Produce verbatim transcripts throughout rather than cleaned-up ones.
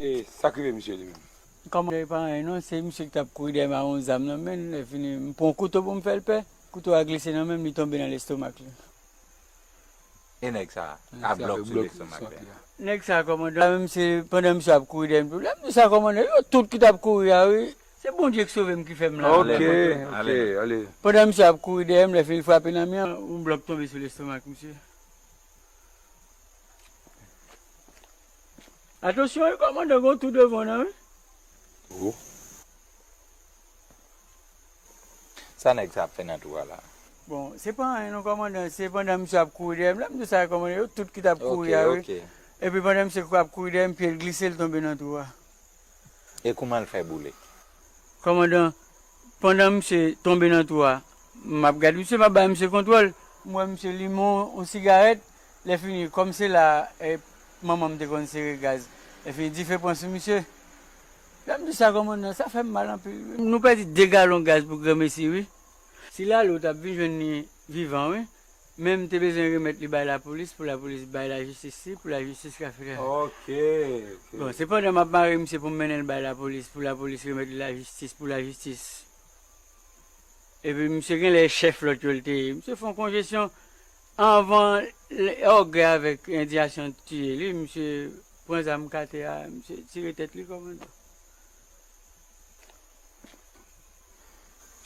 E sa k rive misye li menm? Kòman e pa anyen non, se misye ki t ap kouri dèyè m ak yon zam nan men l, lè fini m pran yon kouto pou m fè l pè. Kouto a glise nan men m, li tonbe nan lestomak li. E nèg sa a blòk sou lestomak li a. Nèg sa a kòmandan, menm se pandan misye ap kouri dèyè m tou. Lè m di sa kòmandan, yo tout ki t ap kouri a wi. Se Bondye ki sove m ki fè m la. Ok, ok, ale. Pandan misye ap kouri dèyè m, lè fini frape nan mi an, yon blòk tonbe sou lestomak misye. Atansyon wi kòmandan, gen yon tou devan w nan wi. Sa nèg sa ap fè nan tou a la? Bon, se pa anyen non kòmandan, se pandan misye ap kouri dèyè m, lè m di sa kòmandan, yo tout ki t ap kouri a wi. Epi pandan misye ap kouri dèyè m, pye l glise, l tonbe nan tou a. E kouman l fè boule? Kòmandan, pandan misye tonbe nan tou a, m ap gade misye, m ap bay misye kontwòl. M wè misye limen yon sigarèt. Lè fini, kòm se la manman m te konn sere gaz, lè fini dife pran sou misye. Lè m di sa kòmandan, sa fè m mal anpil wi. Nou pèdi de galon gaz pou granmesi wi. Si l ale, w t ap vin jwenn li vivan wi. Men m te bezwen remèt li bay lapolis pou lapolis bay lajistis li, pou lajistis ka fè. Ok, ok. Bon, se pandan m ap mare misye pou m mennen l bay lapolis, pou lapolis remèt li lajistis, pou lajistis. Epi misye genlè chèf lòt yo l te ye. Misye fè yon konjesyon anvan ògèy avèk endiyasyon tiye li, misye pran zam kate a, misye tire tèt li kòmandan.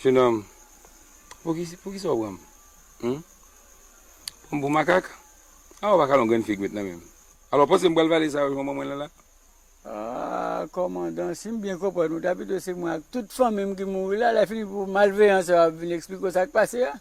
Jenòm, poukisa w pran m? Pran m pou makak? Awa w pa ka lon grenn fig met nan men m. Alò w panse m pral vale sa yo manman mwen lan la? Ah, kòmandan, si m byen konprann ou, ta pito se mwen ak tout fanmi m ki mouri la, lè fini pou malveyan sa yo ap vin eksplike w sa k pase a.